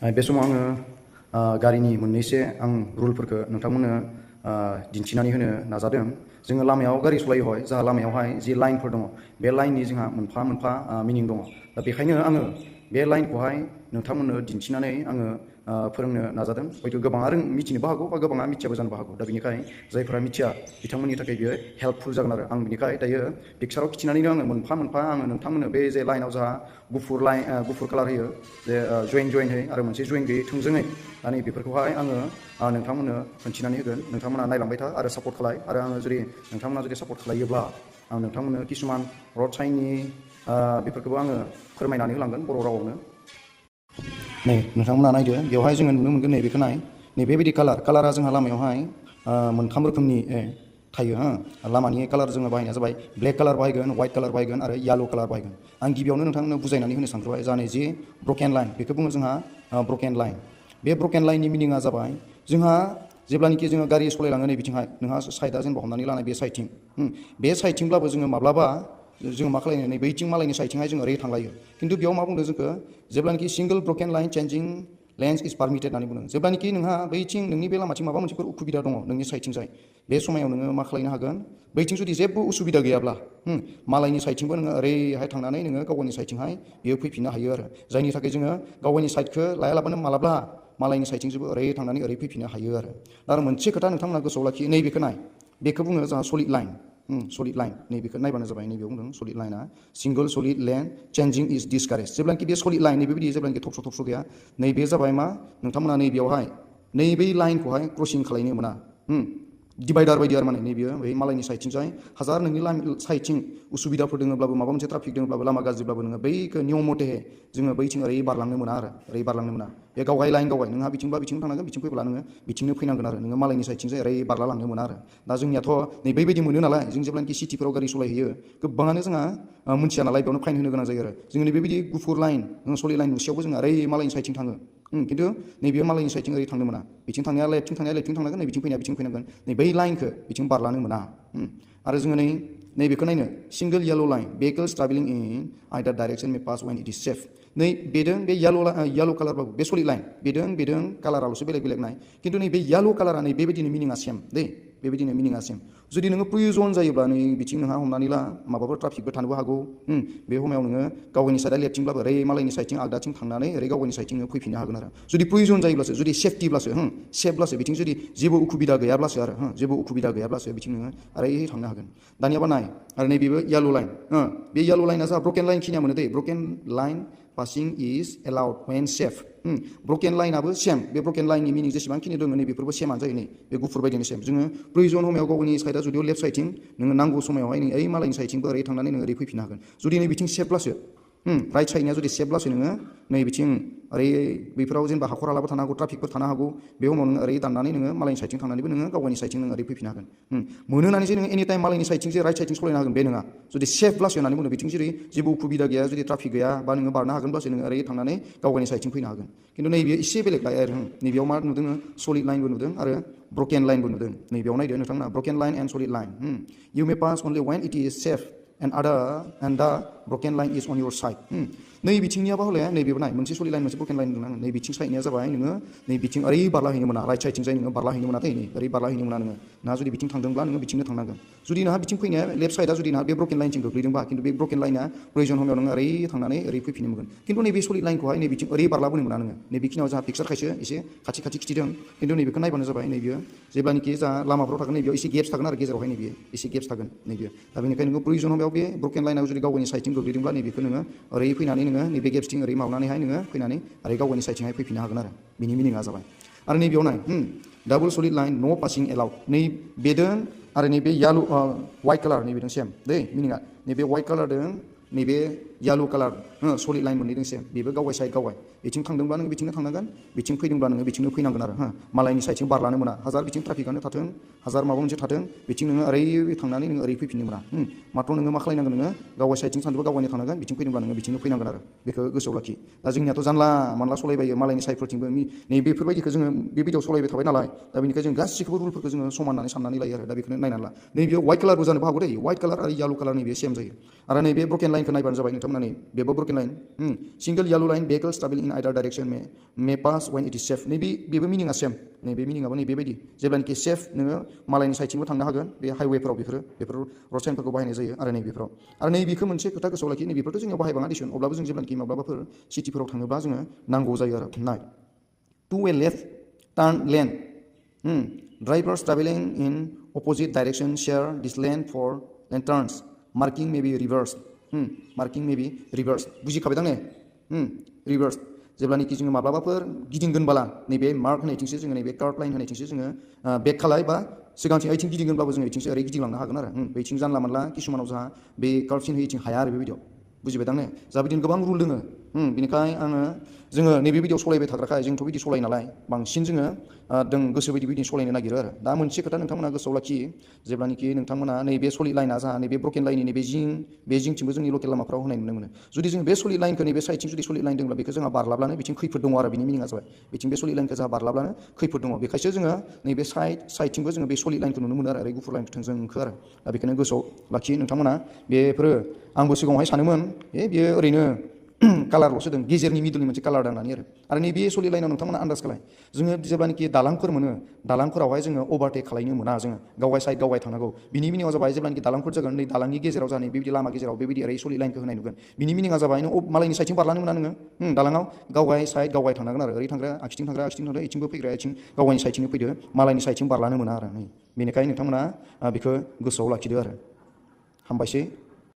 बे समाव आङो गारिनि मोननैसो आं रुलफोरखौ नोंथांमोननो दिन्थिनानै होनो नाजादों। जोङो लामायाव गारि सलायो हय जोंहा लामायावहाय जि लाइनफोर दङ बे लाइननि जोंहा मोनफा मोनफा मिनिं दङ। दा बेखायनो आङो बे लाइनखौहाय नोंथांमोननो दिन्थिनानै आङो फोरोंनो नाजादों। हयथ' गोबाङा मिथिनोबो हागौ बा गोबाङा मिथियाबो जानो हागौ। दा बेनिखायनो जायफोरा मिथिया बिथांमोननि थाखाय बियो हेल्पफुल जागोन आरो आं बेनिखाय दायो पिक्साराव खिथिनानैनो आङो मोनफा मोनफा आङो नोंथांमोननो बे जे लाइनाव जोंहा गुफुर कालार होयो जे जयेन आरो मोनसे जयेन गैयै थोंजोङै दा नै बेफोरखौहाय आङो नोंथांमोननो खोन्थिनानै होगोन। नोंथांमोना नायलांबाय था आरो सापर्ट खालाय आरो आङो जुदि नोंथांमोना जुदि सापर्ट खालायोब्ला आं नोंथांमोननो किसुमान रड साइननि बेफोरखौबो आङो फोरमायनानै होलांगोन बर' रावावनो। नै नोंथांमोना नायदो बेवहाय जोङो नुनो मोनगोन नैबेखौ नाय नैबेबायदि कालारा जोंहा लामायावहाय मोनथाम रोखोमनि थायो लामानि कालार जोङो बाहायनाया जाबाय ब्लेक कालार बाहायगोन, व्हाइट कालार बाहायगोन आरो येलो कालार बाहायगोन। आं गिबियावनो नोंथांमोननो बुजायनानै होनो सानग्रोबाय जानाय जि ब्रकेन लाइन बेखौ बुङो जोंहा ब्रकेन लाइन। बे ब्रकेन लाइननि मिनिङा जाबाय जोंहा जेब्लानोखि जोङो गारि सलायलाङो नै बिथिंहाय नोंहा साइडआ जेनेबा हमनानै लानाय बे साइडथिं बे साइडथिंब्लाबो जोङो माब्लाबा जोङो मा खालामो नै बैथिं मालायनि साइडथिंहाय जोङो ओरै थांलायो। खिन्थु बेयाव मा बुंदों जोंखौ जेब्लानोखि सिंगल ब्रकेन लाइन चेन्जिं लेन्स इज पारमिटेड होननानै बुंदों। जेब्लानोखि नोंहा बैथिं नोंनि बे लामाथिं माबा मोनसेफोर उसुबिदा दङ नोंनि साइडथिंजाय बे समायाव नोङो मा खालामनो हागोन बैथिं जुदि जेबो उसुबिदा गैयाब्ला मालायनि साइडथिंबो नोङो ओरैहाय थांनानै नोङो गावनि साइडथिंहाय बेयो फैफिननो हायो आरो जायनि थाखाय जोङो गावनि साइडखौ लायालाबानो मालाबा मालायनि साइडथिंजोंबो ओरै थांनानै ओरै फैफिननो हायो आरो मोनसे खोथा नोंथांमोना गोसोआव लाखि नैबेखौ नाय बेखौ बुङो जोंहा सलिड लाइन। सलिड लाइन नैबेखौ नायबानो जाबाय नैबेयाव बुंदों सलिड लाइना सिंगल सलिड लेन चेन्जिं इज डिसकारेज। जेब्लानोखि बे सलिड लाइन नैबेबायदि जेब्लानोखि थबस्र' गैया नैबे जाबाय मा नोंथांमोना नैबेयावहाय नैबे लाइनखौहाय क्रसिं खालामनो मोना। डिभाइडार बायदि आरो माने नैबेयो बै मालायनि साइडथिंजाय हाजार नोंनि साइडथिं उसुबिदाफोर दङब्लाबो माबा मोनसे ट्राफिक दङब्लाबो लामा गाज्रिब्लाबो नोङो बैखौ नियम मथे जोङो बैथिं ओरै बारलांनो मोना आरो ओरै बारलांनो मोना। बे गावगाय लाइन गावगाय नोंहा बिथिंबा बिथिं थांनांगोन बिथिं फैब्ला नोङो बिथिंनो फैनांगोन आरो नोङो मालायनि साइडथिंजाय ओरै बारलांनो मोना आरो। दा जोंनियाथ' नै बेबायदि मोनो नालाय जों जेब्लानोखि सिटिफोराव गारि सलायहैयो गोबाङानो जोंहा मोनथिया नालाय बेयावनो फाइन होनो गोनां जायो आरो जोंनि बेबायदि गुफुर लाइन सलिड लाइन नुसेयावबो जोङो ओरै मालायनि साइडथिं थाङो। खिन्थु नैबेयो मालायनि साइडथिं ओरै थांनो मोना बिथिं थांनाया लेफ्टथिं थांनांगोन नै बिथिं फैनाया बिथिं फैनांगोन नै बै लाइनखौ बिथिं बारलांनो मोना। आरो जोङो नैबेखौ नायनो single yellow line vehicles travelling in either direction may pass when it is safe. नै बेदों बे येलो कालारबाबो बे सलिड लाइन बेदों कालाराल'सो बेलेग बेलेग नाय खिन्थु नै बे येलो कालारा नै बेबायदिनो मिनिङा सेम दै बेबायदिनो मिनिङा सेम। जुदि नोङो प्रयजन जायोब्ला नै बिथिं नोंहा हमनानै ला माबाफोर ट्राफिकबो थानोबो हागौ बे समायाव नोङो गावनि साइडआ लेफ्टथिंब्लाबो ओरै मालायनि साइडथिं आगदाथिं थांनानै ओरै गावनि साइडथिं नोङो फैफिननो हागोन आरो जुदि प्रयजन जायोब्लासो जुदि सेफटिब्लासो सेफब्लासो बिथिं जुदि जेबो उसुबिदा गैयाब्लासो आरो जेबो उसुबिदा गैयाब्लासो बिथिं नोङो ओरै थांनो हागोन। दानियाबा नाय आरो नैबेबो येलो लाइन बे येलो लाइना जोंहा ब्रकेन लाइन खिनिया मोनो दै broken line passing is allowed when safe. Broken लाइनाबो सेम बे ब्रकेन लाइननि मिनिं जेसेबांखिनि दङ नै बेफोरबो सेमानो जायो नै बे गुफुर बायदिनो सेम। जोङो प्रयजन समायाव गावनि साइडआ जुदिअ लेफ्ट साइडथिं नोङो नांगौ समायावहाय नों ओइ मालायनि साइडथिंबो ओरै थांनानै नों ओरै फैफिननो हागोन। जुदि नै बिथिं सेफब्लासो राइट साइडनिया जुदि सेफब्लासो नोङो नै बिथिं ओरै बैफोराव जेनेबा हाखर हालाबो थानो हागौ ट्राफिकफोर थानो हागौ बे उनाव नोङो ओरै दाननानै नोङो मालायनि साइडथिं थांनानैबो नोङो गावनि साइडथिं नोङो ओरै फैफिननो हागोन। मोनो होननानै जे नोङो एनि टाइम मालायनि साइडथिं जे राइट साइडथिं सलायनो हागोन बे नङा। जुदि सेफब्लासो होननानै बुंदों बिथिं जेरै जेबो उसुबिदा गैया जुदि ट्राफिक गैया बा नोङो बारनो हागोनब्लासो नोङो ओरै थांनानै गावनि साइडथिं फैनो हागोन। खिन्थु नैबेयो एसे बेलेग आरो नैबेयाव मा नुदों सलिड लाइनबो नुदों आरो ब्रकेन लाइनबो नुदों। नैबेयाव नायदो नोंथांमोना broken line and solid line you may pass only when it is safe and the broken line is on your side. नै बिथिंनियाबा हले नैबेबो नाय मोनसे सलिड लाइन मोनसे ब्रकेन लाइन नुदों नै बिथिं साइडनिया जाबाय नोङो नै बिथिं ओरै बारलाहैनो मोना राइट साइडथिंजाय नोङो बारलाहैनो मोना दै नै ओरै बारलाहैनो मोना नोंहा जुदि बिथिं थांदोंब्ला नोङो बिथिंनो थांनांगोन। जुदि नोंहा बिथिं फैनाया लेफ्ट साइडआ जुदि नोंहा बे ब्रकेन लाइनथिं गोग्लैदोंबा खिन्थु बे ब्रकेन लाइना प्रयजन समायाव नोङो ओरै थांनानै ओरै फैफिननो मोनगोन। खिन्थु नैबे सलिड लाइनखौहाय नै बिथिं ओरै बारलाबोनो मोना नोङो नैबेखिनियाव जोंहा पिक्सार खायसो एसे खाथि खिथिदों खिन्थु नैबेखौ नायबानो जाबाय नैबेयो जेब्लानोखि जोंहा लामाफ्राव थागोन नैबेयाव एसे गेप्स थागोन आरो गेजेरावहाय नैबेयो एसे गेप्स थागोन नैबेयो। दा बेनिखायनो नोङो प्रयजन समायाव बे ब्रकेन लाइनाव जुदि गावनि साइडथिं गोग्लैदोंब्ला नैबेखौ नोङो ओरै फैनानै नोङो नैबे गेप्सथिं ओरै माबानानैहाय नोङो फैनानै ओरै गावनि साइडथिंहाय फैफिननो हागोन आरो बिनि मिनिङा जाबाय। आरो नैबेयाव नाय डाबल सलिड लाइन न' पासिं एलाउड नै बेदों आरो नैबे येलो व्हाइट कालार नैबेदों सेम दै मिनिङा नैबे व्हाइट कालारदों नैबे येलो कालार सलिड लाइन मोननैदों सेम बेबो गावगाय साइड गावगाय बिथिं थांदोंब्ला नोङो बिथिंनो थांनांगोन बिथिं फैदोंब्ला नोङो बिथिंनो फैनांगोन आरो मालायनि साइडथिं बारलानो मोना हाजार बिथिं ट्राफिकआनो थाथों हाजार माबा मोनसे थाथों बिथिं नोङो ओरै थांनानै नोङो ओरै फैफिननो मोना। माथ्र' नोङो मा खालायनांगोन नोङो गावगाय साइडथिं थांदोंबा गावगायनो थांनांगोन बिथिं फैदोंब्ला नोङो बिथिंनो फैनांगोन आरो बेखौ गोसोआव लाखि। दा जोंनियाथ' जानला मानला सलायबायो मालायनि साइडफोरथिंबो नै बेफोरबायदिखौ जोङो बेबायदियाव सलायबाय थाबाय नालाय दा बेनिखायनो जों गासिखौबो रुलफोरखौ जोङो समान होननानै साननानै लायो आरो दा बेखौनो नायनानै ला नैबेयाव व्हाइट कालारबो जानोबो हागौ दै व्हाइट कालार आरो येलो कालार नैबे सेम जायो। आरो नैबे ब्रकेन लाइनखौ नायबानो जाबाय नोंथांमोना जादोंमोन नै बेबो broken line single yellow line vehicles travelling in either direction may pass when it is safe नैबे बेबो मिनिङा सेम नैबे मिनिङाबो नै बेबायदि जेब्लानोखि सेफ नोङो मालायनि साइडथिंबो थांनो हागोन बे हाइवेफोराव बेफोर रड साइनफोरखौ बाहायनाय जायो आरो नैबेफोराव आरो नैबेखौ मोनसे खोथा गोसोआव लाखि नैबेफोरथ' जोंनियाव बाहायबाङा दिसुन अब्लाबो जों जेब्लानोखि माब्लाबाफोर सिटिफोराव थाङोब्ला जोङो नांगौ जायो आरो नाय to a left turn lane drivers traveling in opposite direction share this lane for lane turns marking may be reversed marking may be reversed बुजिखाबाय दां ने reversed जेब्लानोखि जोङो माब्लाबाफोर गिदिंगोनबाला नैबे मार्क होनायथिंसो जोङो नैबे कार्ड लाइन होनायथिंसो जोङो बेक खालाय बा सिगांथिं ओइथिं गिदिंगोनब्लाबो जोङो ओइथिंसो ओरै गिदिंलांनो हागोन आरो बैथिं जानला मोनला किसुमानाव जोंहा बे कार्ड सिन होयैथिं हाया आरो बेबायदियाव बुजिबाय दां ने जा बिदिनो गोबां रुल दोङो बिनिखाय जोङो नैबे बायदियाव सलायबाय थाग्राखाय जोंथ' बिदि सलायो नालाय बांसिन जोङो जों गोसो बायदि बिदि सलायनो नागिरो आरो दा मोनसे खोथा नोंथांमोना गोसोआव लाखि जेब्लानोखि नोंथांमोना नैबे सलिड लाइना जोंहा नैबे ब्रकेन लाइननि नैबे जिंथिंबो जोंनि लकेल लामाफ्राव होनाय नुनो मोनो जुदि जों बे सलिड लाइनखौ नैबे साइडथिं जुदि सलिड लाइन दंब्ला बेखौ जोंहा बारलाब्लानो बिथिं खैफोद दङ आरो बिनि मिनिङा जाबाय बिथिं बे सलिड लाइनखौ जोंहा बारलाब्लानो खैफोद दङ बेखायसो जोङो नैबे साइडथिंबो जोङो बे सलिड लाइनखौ नुनो मोनो आरो ओरै गुफुर लाइन थोंजोंखौ आरो दा बेखौनो गोसोआव लाखि नोंथांमोना बेफोरो आंबो सिगाङावहाय सानोमोन बेयो ओरैनो कालारल'सो दं गेजेरनि मिडलनि मोनसे कालार दांनानै आरो नैबे सलिड लाइनाव नोंथांमोना आन्दाज खालाय जोङो जेब्लानोखि दालांफोर मोनो दालांफोरावहाय जोङो अभारटेक खालायनो मोना जोङो गावगाय साइड गावगाय थांनांगौ बिनि मिनिङा जाबाय जेब्लानोखि दालांफोर जागोन नै दालांनि गेजेराव जानाय बेबायदि लामा गेजेराव बेबायदि ओरै सलिड लाइनखौ होनाय नुगोन बिनि मिनिङा जाबाय नों मालायनि साइडथिं बारलानो मोना नोङो दालाङाव गावगाय साइड गावगाय थांनांगोन आरो ओरै थांग्रा आखिथिं थांग्रा इथिंबो फैग्रा इथिं गावगायनि साइडथिंनो फैदो मालायनि साइडथिं बारलानो मोना आरो नै बेनिखायनो नोंथांमोना बेखौ गोसोआव लाखिदो आरो हामबायसै